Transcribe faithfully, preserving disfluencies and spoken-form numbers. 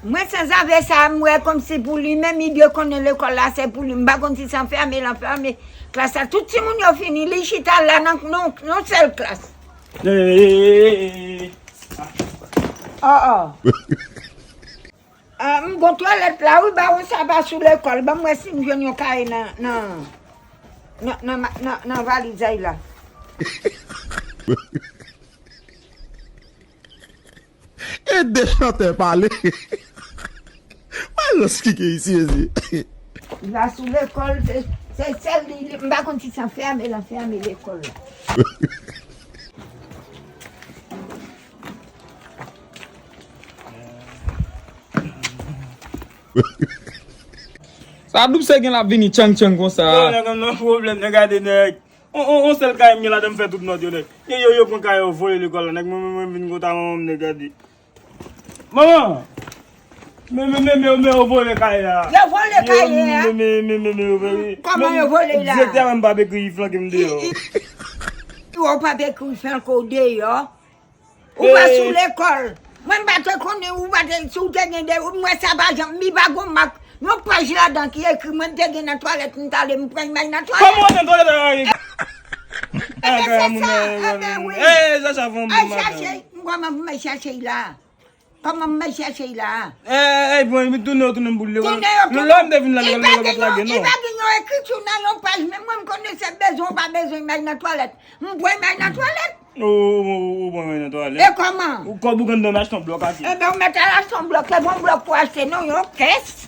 Mwen sanzave sa a, m wè kòmsi pou li menm, li dwe konnen lekòl la se pou li. M pa konn si se anfèmen l anfèmen klas la. Tout timoun yo fini, li chita la nan, nan, nan sèl klas. Oh, oh. Ah, m gon twalèt la, wi, bawon sa pa sou lekòl. Ban m wè si m jwenn yon kaye nan, nan, nan, nan, nan, nan valizay la. E de chantè pale. Mwen rans ki gen isi, mezi. Li pa sou lekòl, se, se sèl li, li, m pa konn si se anfèmen l anfèmen lekòl la. Sa doub se gen l ap vini tchang tchang konsa. Yo, nèg, an nan pwoblèm, nèg, gade, nèg. On, on, on sèl kaye m gen ladan, m fè tout nòt yo, nèg. Yo, yo, yo pran kaye yo, voye lekòl la, nèg. Mwen, mwen, mwen vin konta manman m, nèg, gade. Manman! Men, men, men, men, men, yo vole kaye a. Yo vole kaye a? Men, men, men, men, men, yo vole. Kòman yo vole la? Direktè a menm p ap ekri, flanke m deyò. Yo p ap ekri, flanke w deyò. Ou pa sou lekòl. Mwen m pa te konnen, ou pa te, si w te gen de, mwen sa pa janm, mi pa gon mak. Yon paj ladan ki ekri, mwen m te gen nan twalèt, m t ale, m pran may nan twalèt. Kòman w nan twalèt a? Ebyen, se sa, ebyen, wi. Ey, Zacha, fè yon bon maten. Kòman pou mwen chache la? Kòman m mèt chache l la? Ey, bon, epi tounen yo tounen m pou l lekòl. Lè m te vin la lekòl, lekòl pa t lage, non. Li pa gen yon ekriti nan yon paj, men mwen m konnen se bezwen ou pa bezwen may nan twalèt. M pran may nan twalèt. Ou pran may nan twalèt. E kòman? Ou kòb ou gen dwa achte yon blòk ase. Ebyen, ou mèt al achte yon blòk, se bon blòk pou achte, non, yon kès.